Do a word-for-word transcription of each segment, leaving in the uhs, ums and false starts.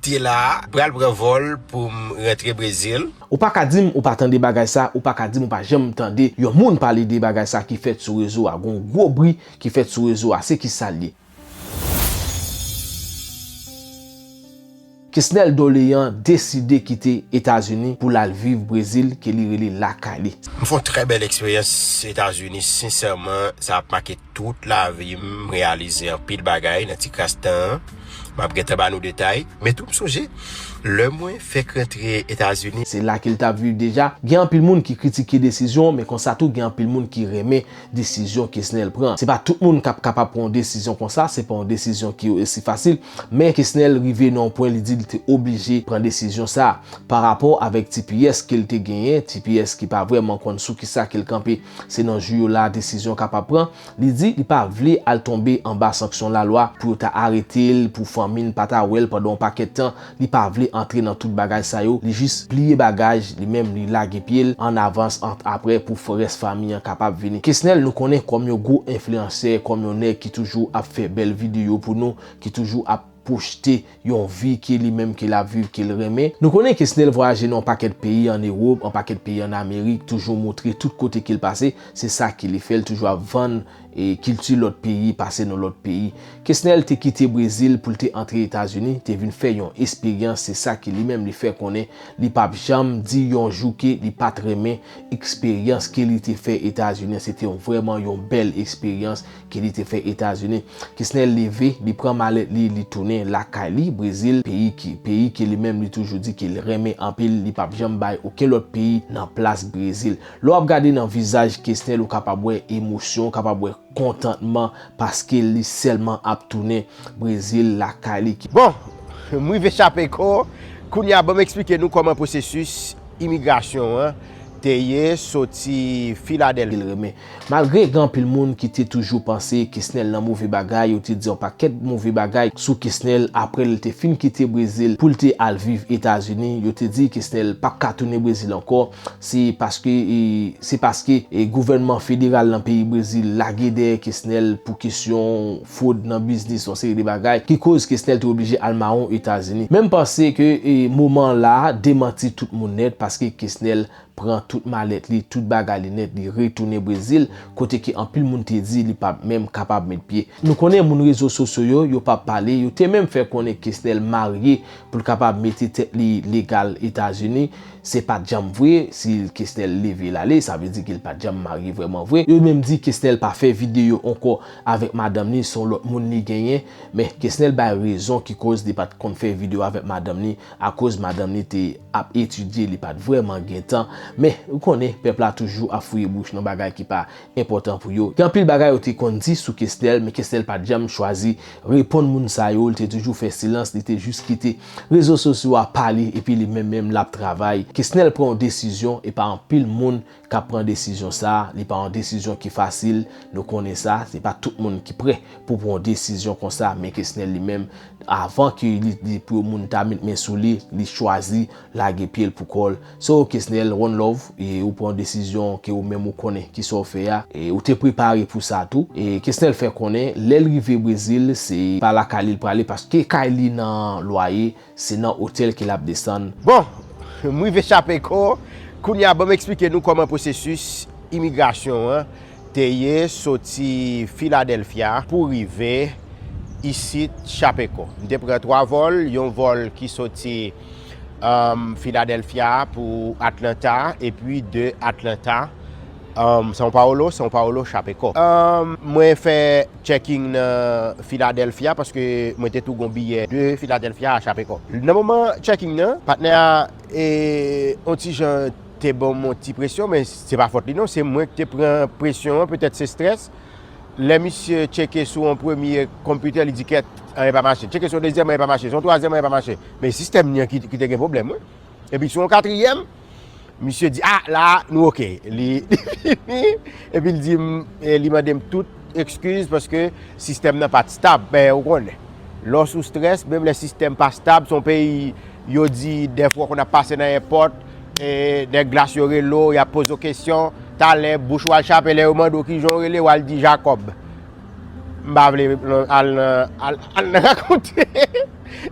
Te la, pral pran vòl pou m rantre Brezil. Ou pa ka di m ou pa tande bagay sa, ou pa ka di m ou pa janm tande yon moun pale de bagay sa ki fèt sou rezo a. Gon gwo bri ki fèt sou rezo a, se ki sa l ye? Kesnel Doléan deside kite Etazini pou l al viv Brezil, ke li rele lakay li. M fè yon trè bèl eksperyans Etazini, sensèman, sa ap make tout lavi m, m reyalize anpil bagay nan ti kras tan an. M ap gentan ba nou detay. Men tou m sonje, lè mwen fèk rantre Etazini. Se la ke l t ap viv deja. Gen anpil moun ki kritike desizyon, men konsa tou gen anpil moun ki renmen desizyon Kesnel pran. Se pa tout moun k ap kapab pran yon desizyon konsa, se pa yon desizyon ki osi fasil, men Kesnel rive nan yon pwen li di li te oblije pran desizyon sa a. Pa rapò avèk T P S ke l te genyen, T P S ki pa vrèman konn sou kisa ke l kanpe, se nan jou yo la desizyon kapab pran. Li di li pa vle al tonbe anba sanksyon lalwa pou yo ta arete l, pou fanmi l pa ta wè l pandan yon pakèt tan. Li pa vle antre nan tout bagay sa yo. Li jis pliye bagaj, li menm li lage pye l an avans, ant apre pou f- rès fanmi an kapab vini. Kesnel nou konnen kòm yon gwo enfliyansè, kòm yon nèg ki toujou ap fè bèl videyo pou nou, ki toujou ap pwojte yon vi ke li menm ke l ap viv, ke l renmen. Nou konnen Kesnel vwayaje nan yon pakèt peyi ann Ewòp, yon pakèt peyi ann Amerik, toujou montre tout kote ke l pase, se sa ke li fè, l toujou ap vann e kilti lòt peyi, pase nan lòt peyi. Kesnel te kite Brezil pou l te antre Etazini, te vin fè yon esperyans, se sa ke li menm li fè konnen. Li p ap janm di yon jou ke li pa t renmen eksperyans ke li te fè Etazini an. Se te yon, vrèman yon bèl eksperyans ke li te fè Etazini. Kesnel leve, li pran malèt li, li tounen lakay li, Brezil, peyi ki, peyi ke li menm li toujou di ke l renmen anpil, li p ap janm bay okenn lòt peyi nan plas Brezil. Lè w ap gade nan vizaj Kesnel, ou kapab wè emosyon, ou kapab wè kontantman, paske li sèlman ap tounen Brezil lakay li. Bon, m rive Chapecó. Kounye a, ban m eksplike nou kòman pwosesis imigrasyon an te ye soti Filadèlfi. L renmen. Malgre gen anpil moun ki te toujou panse Kesnel nan move bagay, yo te di yon pakèt move bagay sou Kesnel apre l te fin kite Brezil pou l te al viv Etazini, yo te di Kesnel p ap ka tounen Brezil ankò, se paske, e, se paske, e, gouvènman federal nan peyi Brezil lage dèyè Kesnel pou kesyon fwod nan biznis, yon seri de bagay ki koz Kesnel te oblije al mawon Etazini. Men m panse ke, e, moman la demanti tout moun nèt, paske Kesnel pran tout malèt li, tout bagay li nèt, li retounen Brezil, kote ke anpil moun te di li p ap menm kapab met pye. Nou konnen moun rezo sosyo yo, yo p ap pale, yo te menm fè konnen Kesnel marye pou l kapab mete tèt li legal Etazini. Se pa t janm vre, si Kesnel leve l ale, sa vle di ke l pa t janm marye vrèman vre. Yo menm di Kesnel pa fè videyo ankò avèk madanm li, se yon lòt moun li genyen, men Kesnel bay rezon ki koz li pa t konn fè videyo avèk madanm li, akoz madanm li te ap etidye, li pa t vrèman gen tan. Men, ou konnen, pèp la toujou ap fouye bouch nan bagay ki pa enpòtan pou yo. Gen anpil bagay yo te konn di sou Kesnel, men Kesnel pa t janm chwazi reponn moun sa yo, li te toujou fè silans, li te jis kite rezo sosyo a pale, epi li menm menm l ap travay. Kesnel pran yon desizyon, e pa anpil moun k ap pran desizyon sa, li pa yon desizyon ki fasil, nou konnen sa, se pa tout moun ki prè pou pran yon desizyon konsa, men Kesnel li menm, avan ke li, li pou yon moun ta met men sou li, li chwazi lage pye l pou kò l. So, Kesnel, one love, e ou pran desizyon ke ou menm ou konnen ki sa w fè a, e ou te prepare pou sa tou. E Kesnel fè konnen, lè l rive Brezil, se pa lakay li l prale, paske kay li nan lwaye, se nan otèl ke l ap desann. Bon, m rive Chapecó. Kounye a, ban m eksplike nou kòman pwosesis imigrasyon an te ye soti Filadèlfya pou rive isit Chapecó. M te pran twa vòl, yon vòl ki soti, um, Filadèlfya pou Atlanta, epi de Atlanta, um, São Paulo, São Paulo, Chapecó. Um, mwen fè checking nan Filadèlfya paske mwen te tou gon biyè de Filadèlfya a Chapecó. Nan moman checking nan, patnè a, e, on ti jan te ban m on ti presyon, men se pa fòt li non, se mwen ki te pran presyon an, petèt se strès. Lè misye tcheke sou on premye konpitè, li di kèt, anyen pa mache. Tcheke sou on dezyèm, anyen pa mache. Sou on twazyèm, anyen pa mache. Men sistèm li an ki, ki te gen pwoblèm, wi. Epi sou on katriyèm, misye di, "Ah, la, nou oke." Li, li fini. Epi l di m, e li mande m tout ekskiz paske sistèm nan pa t stab. Men, ou konnen, lè w sou strès, menm lè sistèm pa stab, se yon peyi, yo di, dèfwa w konn ap pase nan èpòt, e nèg glas yo rele w, y ap poze w kesyon, talè, bouch w al chape, lè yo mande w kijan w rele, w al di Jakòb. M pa vle al nan, al, al nan rakonte.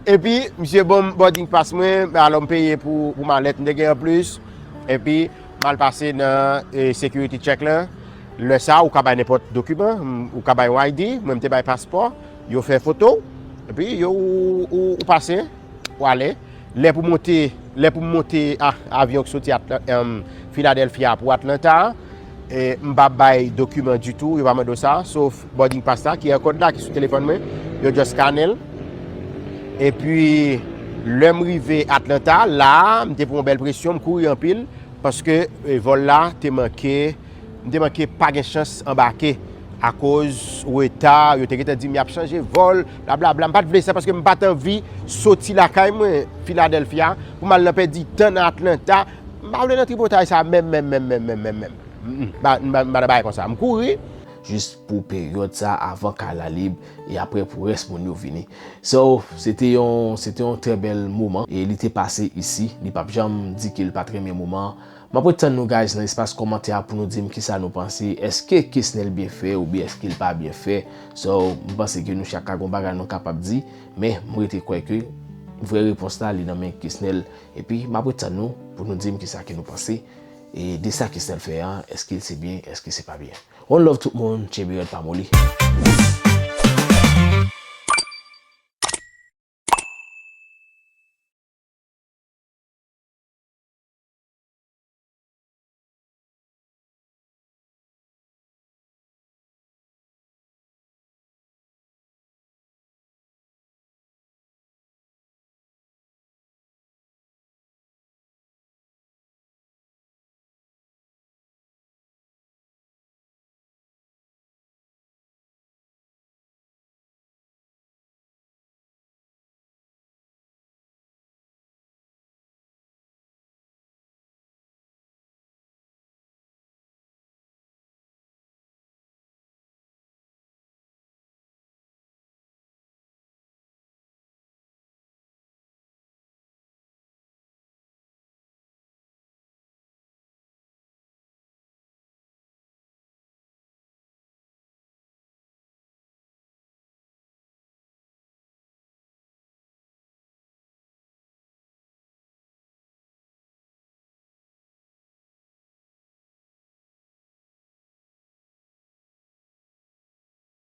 Epi, misye ban m boarding pass mwen, alò m peye pou, pou malèt m te gen anplis. Epi, m al pase nan eh, security check la. Lè sa, ou ka bay nenpòt dokiman, m- ou ka bay yon I D, mwen m te bay paspò, yo fè foto, epi yo ou, ou, ou pase, ou ale. Lè pou monte, lè pou m monte a, avyon ki soti Atla- em, Philadelphia pou Atlanta, e, m pa bay dokiman ditou, yo pa mande w sa, sof boarding pass la ki an kòd la ki sou telefòn mwen, yo just scannen l. Epi, lè m rive Atlanta, la, m te pran yon bèl presyon, m kouri anpil, paske e, vòl la te manke, m te manke pa gen chans anbake akoz reta, yo te gentan di m y ap chanje vòl, blablabla. M pa t vle sa paske m pa t anvi soti lakay mwen, Philadelphia, pou m al nan pèdi tan nan Atlanta. M pa vle nan tripotay sa menm, menm, menm, menm, menm, menm, menm. Mm, mm. M pa- M pa- m pa nan bagay konsa. M kouri. Jis pou peryòd sa avan Kay la lib e apre pou rès moun yo vini. So, se te yon, se te yon trè bèl moman e li te pase isi. Li p ap janm di ke l pa t renmen moman an. M ap ret tann nou, guys, nan espas kòmantè a pou nou di m kisa nou panse. Èske Kesnel byen fè oubyen èske l pa byen fè? So, m panse ke nou chak ka gon bagay nou kapab di, men m rete kwè ke vrè repons la li nan men Kesnel. Epi, m ap ret tann nou pou nou di m kisa ke nou panse e de sa Kesnel fè an, èske l se byen, èske se pa byen. One love tout moun, tjenbe rèd pa moli.